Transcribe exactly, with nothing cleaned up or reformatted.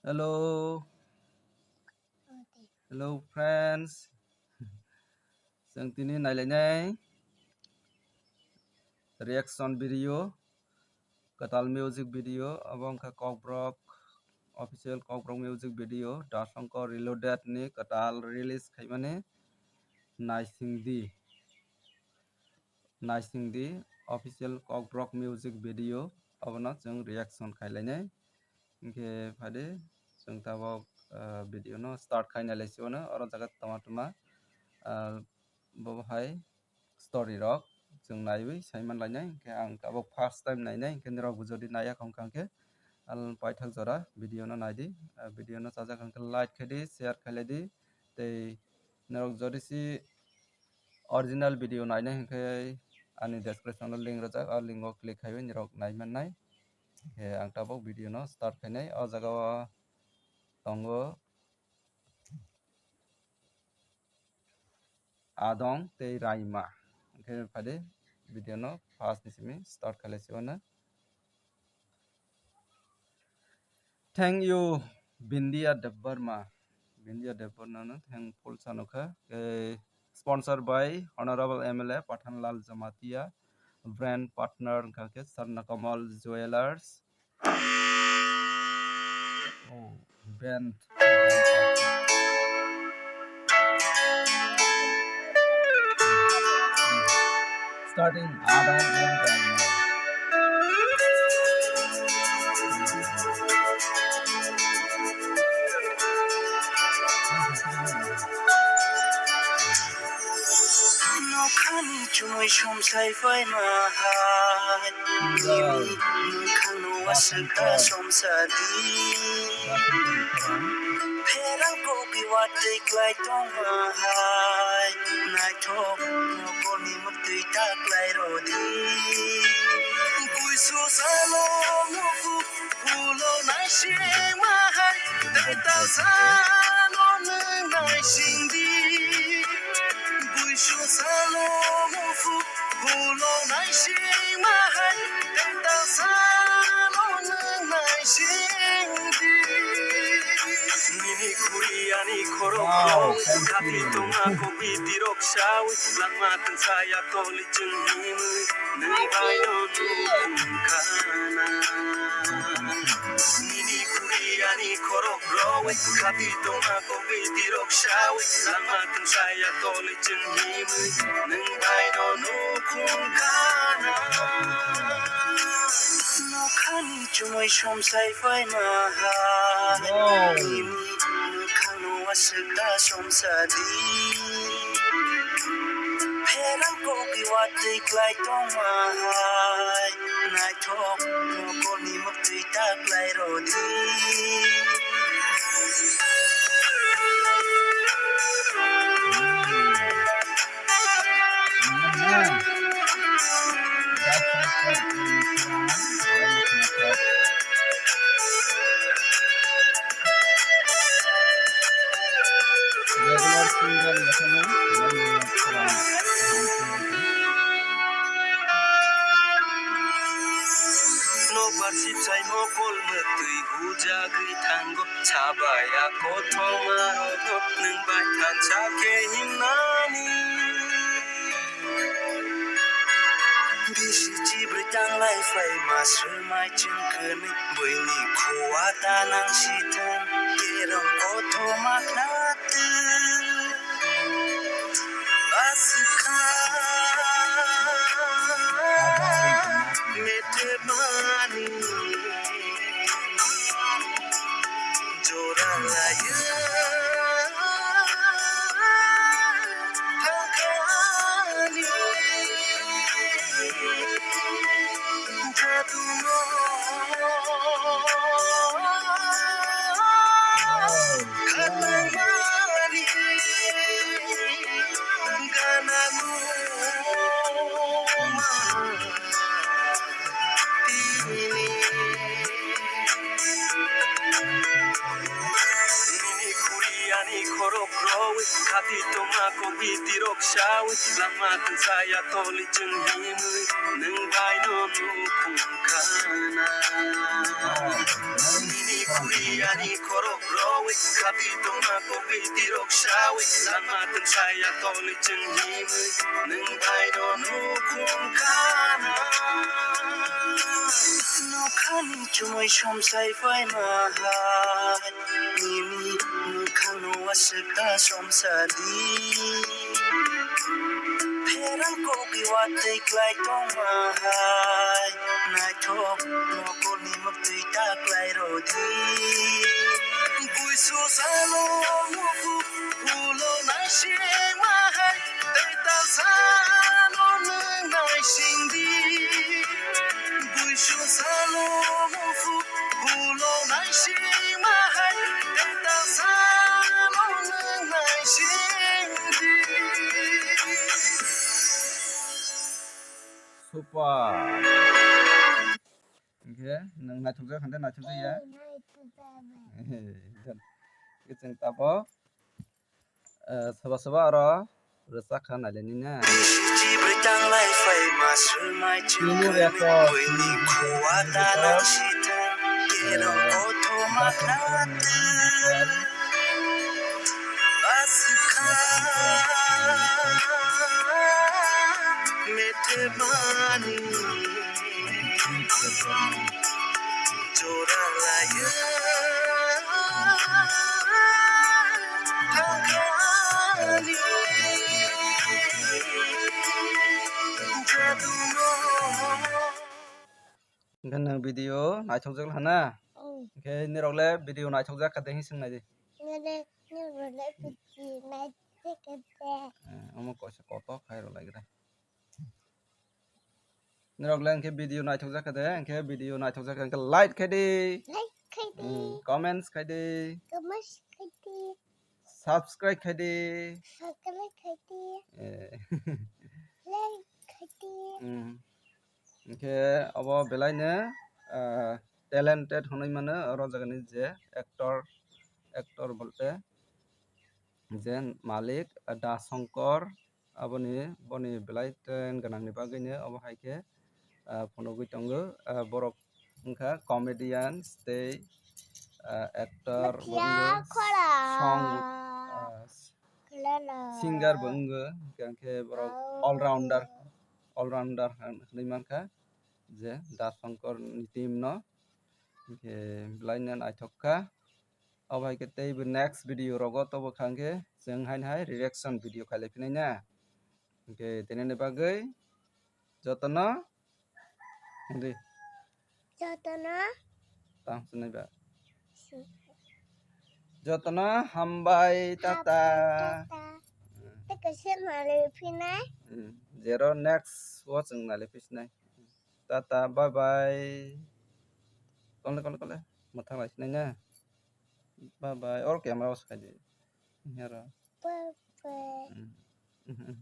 Hello. Hello friends. Chwng tini nailainai reaction video, kwtal music video, abo wngkha Kokborok official Kokborok music video, Dasongko Reloaded ni kwtal release khaimani naisingdi. Naisingdi official Kokborok music video, abono chwng reaction khailainai. Hinkhe phaidi chwng tabok, ah, video no start khaina lai sio no, oro jaga toma toma, ah, bobo hai story rok chwng naiwi saiman lainai. Hinkhe ang tabok first time nainai, hinkhe norok bo jodi naiya khong kha hinkhe al paithak jora video no naidi. Ah, video no chajak hinkhe like khaidi, share khailaidi, tei norok jodi si original video naina hinkhe ani description o link rwjak, o link o click khaiwi norok naimannai. Hinkhe ang tabok video no start khainai. O jaga o tongo Adong tei Raima. Hinkhe phaidi video no first ni simi start khailai sio no. Thank you, Bindia Debbarma. Bindia Debbarma no thank full sanukha. Eh, sponsored by Honorable M L A Pathan Lal Jamatia, brand partner wngkha khe Sarna Kamal Jewelers. Oh, brand. Starting. Nokhani chumui somsai phaima hai, nini nokhano aswk da somsadi. Pherang kopi watwi klai tongma hai, naithok nokolni muktwi ta klai rodi. Buisu salo muku ulo naisingma hai, tei talsa no nwng naisingdi. Buisu salo muku ulo naisingma hai, tei talsa no nwng naisingdi. Nini khuri ani khorok rok, khati tongma kopi tirok sawi, langma tungsaya toli chwng himwi, nwng bai no nukung khana. Nini khuri ani khorok rok, khati tongma kopi tirok sawi, langma tungsaya toli chwng himwi, nwng bai no nukung khana. Nokhani chumui somsai phaima hai, nini nokhano aswk da somsadi. Pherang kopi watwi klai tongma hai, naithok nokolni muktwi ta klai rodi. Regular singer yakano. Nokbar sipsai mokol mwtwi hujagwi thango, sabaya kothoma rokno nwng bai thansa khe himnani. Bisi chibrwi tanglai phaima swmai chwng kwnwi, buini khua ta nang sithang, kerong kothoma khnatwi. Aswkha metemani jora laiya thangkhani jaduno. Khatangmani ganano ma tini. Nini khuri ani khorok rok, khati tongma kopi tirok sawi, langma tungsaya toli chwng himwi, nwng bai no nukung khana. Nini khuri Yani khorok rowi, sabi tongma kopi tirok sawi, lama tungsaya toli cheng himwi, nung bai no nukhung kana. Nokhani chumui somsai pai mahai, nini nukhang no waswk ta somsadi. Pherang kopi watwi klai tongma hai, naithok nokolni muktwi ta klai rodi. Buisu salo muku ulo naising mahai, tei ta salo nung naising di. Buisu salo muku ulo naising mahai, tei ta salo nung naising di. Super. Hingke nwng naithokjak hande naithokjak ya. Hingke chwng tabok, eh, soba soba oro rwchak kha nailai nini na. Tini record. Hingke nwng video naithokjak hana? Mm. Hingke nirok le video naithokjak kha de hing swng nai di. Nirok le video naithokjak kha de. Eh, omo koisa kotok khai rw lai gra. Nirok le hingke video naithokjak kha de, hingke video naithokjak kha, hingke like khai di. Like khai di. Mm, comments khai di. Comments khai di. Subscribe khai di. Subscribe khai di. Eh. Like khai di. Mm. Hingke obo belai no, ah, talented hwnwi mano oro jagani je actor, actor bolte je malik, ah, Da Shankar, aboni, boni belai talent gwnangni bagwino obo hai khe, ah, phunugwi tongo. Ah, borok wngkha comedians tei, ah, actor bo wngkha, song, ah, singer bo wngkha, hingkhe borok all rounder, all rounder hwnwi mankha je Da Shankar ni team no, hingkhe belai no naithok kha. Obo hai khe tei bo next video rogo tobo kha hwnkhe chwng haino hai reaction video khailai phinai na. Hwnkhe tenini bagwi jotono di. Jotono. Tang sunai ba. Su- Jotono hambai, tata. Hambai, tata. Tei kaisa nalai phinai. Hmm, zero next o chwng nalai phinai. Tata, bye bye. Kole, kole, kole. Mwthang lai sinai na. Bye bye. All camera o sakai di. Hero. Bye bye. Hmm.